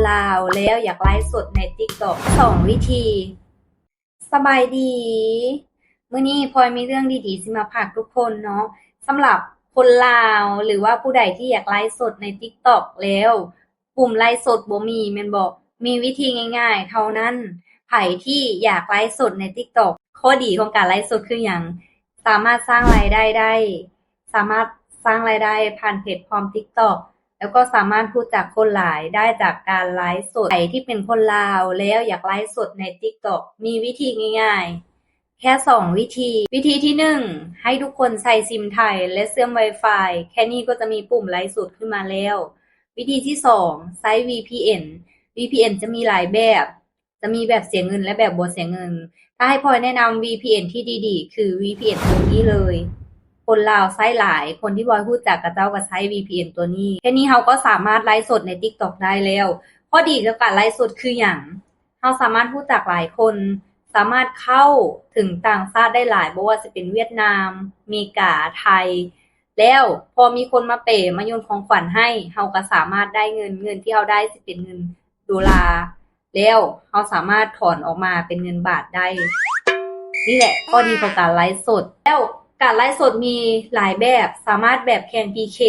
ລາວແລ້ວຢາກໄລຟ໌ສົດໃນ TikTok ສອງວິທີ. ສະບາຍດີ ມື້ນີ້ພອຍມີເລື່ອງດີໆຊິມາຝາກທຸກຄົນເນາະ. ສຳລັບຄົນລາວ ຫຼືວ່າຜູ້ໃດທີ່ຢາກໄລຟ໌ສົດໃນ TikTok ແລ້ວ ປຸ່ມໄລຟ໌ສົດບໍ່ມີແມ່ນບໍ່? ມີວິທີງ່າຍໆເທົ່ານັ້ນ. ໃຜທີ່ຢາກໄລຟ໌ສົດໃນ TikTok ຂໍ້ດີຂອງການໄລຟ໌ສົດຄືຫຍັງ? ສາມາດສ້າງລາຍໄດ້ໄດ້ ສາມາດສ້າງລາຍໄດ້ຜ່ານແພລດຟອມ TikTok ແລ້ວກໍສາມາດຮູ້ຈັກຄົນຫຼາຍໄດ້ຈາກການໄລຟ໌ສົດ. ໃຜທີ່ເປັນຄົນລາວແລ້ວຢາກໄລຟ໌ສົດໃນ TikTok ມີວິທີງ່າຍໆ ແຄ່ສອງວິທີ. ວິທີທີໜຶ່ງ ໃຫ້ທຸກຄົນໃຊ້ຊິມໄທ ແລະ ເຊື່ອມ Wi-Fi ແຄ່ນີ້ກໍຈະມີປຸ່ມໄລຟ໌ສົດຂຶ້ນມາແລ້ວ. ວິທີທີສອງ ໃຊ້ VPN. VPN ຈະມີຫຼາຍແບບ ຈະມີແບບເສຍເງິນ ແລະ ແບບບໍ່ເສຍເງິນ. ຖ້າໃຫ້ພອຍແນະນຳ VPN ທີ່ດີໆ ຄື VPN ຕົວນີ້ເລີຍ. ຄົນລາວໃຊ້ຫຼາຍ ຄົນທີ່ພອຍຮູ້ຈັກເຂົາເຈົ້າກໍໃຊ້ VPN ຕົວນີ້. ແຄ່ນີ້ເຮົາກໍສາມາດໄລຟ໌ສົດໃນ TikTok ໄດ້ແລ້ວ. ຂໍ້ດີຂອງການໄລຟ໌ສົດຄືຫຍັງ? ເຮົາສາມາດຮູ້ຈັກຫຼາຍຄົນ ສາມາດເຂົ້າເຖິງຕ່າງຊາດໄດ້ຫຼາຍ ບໍ່ວ່າຊິເປັນຫວຽດນາມ, ເມກາ, ໄທ ແລ້ວພໍມີຄົນມາເປ ມາໂຍນຂອງຂວັນໃຫ້ ເຮົາກໍສາມາດໄດ້ເງິນ ເງິນທີ່ເຮົາໄດ້ຊິເປັນເງິນໂດລາ ແລ້ວເຮົາສາມາດຖອນອອກມາເປັນເງິນບາດໄດ້. ນີ້ແຫຼະຂໍ້ດີຂອງການໄລຟ໌ສົດ. ແລ້ວການໄລຟ໌ສົດມີຫຼາຍແບບ ສາມາດແບບແຂ່ງ PK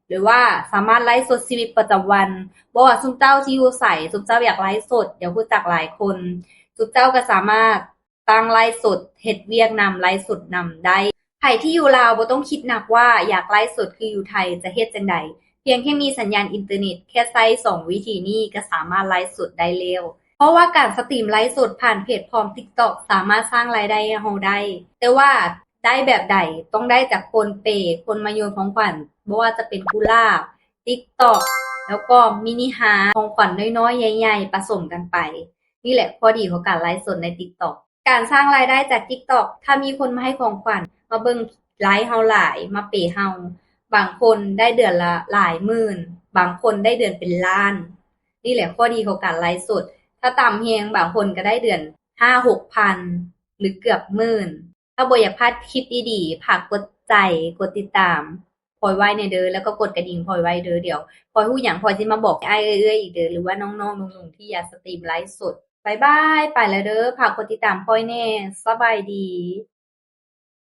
ຫຼືວ່າສາມາດໄລຟ໌ສົດຊີວິດປະຈຳວັນ ບໍ່ວ່າຊຸມເຈົ້າທີ່ຢູ່ໃສ ຊຸມເຈົ້າຢາກໄລຟ໌ສົດ ຢາກຮູ້ຈັກຫຼາຍຄົນ ຊຸມເຈົ້າກໍສາມາດ ຕັ້ງໄລຟ໌ສົດ ເຮັດວຽກນຳ ໄລຟ໌ສົດນຳໄດ້. ໃຜທີ່ຢູ່ລາວບໍ່ຕ້ອງຄິດໜັກວ່າຢາກໄລຟ໌ສົດຄືຢູ່ໄທຈະເຮັດຈັ່ງໃດ, ພຽງແຄ່ມີສັນຍານອິນເຕີເນັດ ແຄ່ໃຊ້ສອງວິທີນີ້ກໍສາມາດໄລຟ໌ສົດໄດ້ແລ້ວ. ເພາະວ່າການສະຕຣີມໄລຟ໌ສົດຜ່ານແພລດຟອມ TikTok ສາມາດສ້າງລາຍໄດ້ໃຫ້ເຮົາໄດ້, ແຕ່ວ່າໄດ້ແບບໃດ? ຕ້ອງໄດ້ຈາກຄົນເປ, ຄົນມາໂຍນຂອງຂວັນ, ບໍ່ວ່າຈະເປັນກຸຫຼາບ, TikTok ແລ້ວກໍມິນິຮາ, ຂອງຂວັນນ້ອຍໆ ໃຫຍ່ໆ ປະສົມກັນໄປ. ນີ້ແຫຼະຂໍ້ດີຂອງການໄລຟ໌ສົດໃນ TikTok. ການສ້າງລາຍໄດ້ຈາກ TikTok ຖ້າມີຄົນມາໃຫ້ຂອງຂວັນ, ມາເບິ່ງໄລຟ໌ເຮົາຫຼາຍ, ມາເປເຮົາ, ບາງຄົນໄດ້ເດືອນລະຫຼາຍໝື່ນ, ບາງຄົນໄດ້ເດືອນເປັນລ້ານ. ນີ້ແຫຼະຂໍ້ດີຂອງການໄລຟ໌ສົດ. ຖ້າຕາມແຮງ, ບາງຄົນກໍໄດ້ເດືອນຫ້າຫົກພັນ ຫຼື ເກືອບໝື່ນ. ຖ້າບໍ່ຢາກພາດຄລິບດີໆ, ຝາກກົດໃຈ, ກົດຕິດຕາມພອຍໄວ້ແດ່ເດີ ແລ້ວກໍກົດກະດິ່ງພອຍໄວ້ເດີ. ດຽວພອຍຮູ້ຫຍັງ ພອຍຊິມາບອກອ້າຍເອື້ອຍອີກເດີ ຫຼືວ່ານ້ອງໆ ໜຸ່ມໆ ທີ່ຢາກສະຕຣີມໄລຟ໌ສົດ. ບາຍບາຍ, ໄປແລ້ວເດີ. ຝາກກົດຕິດຕາມພອຍແດ່. ສະບາຍດີ.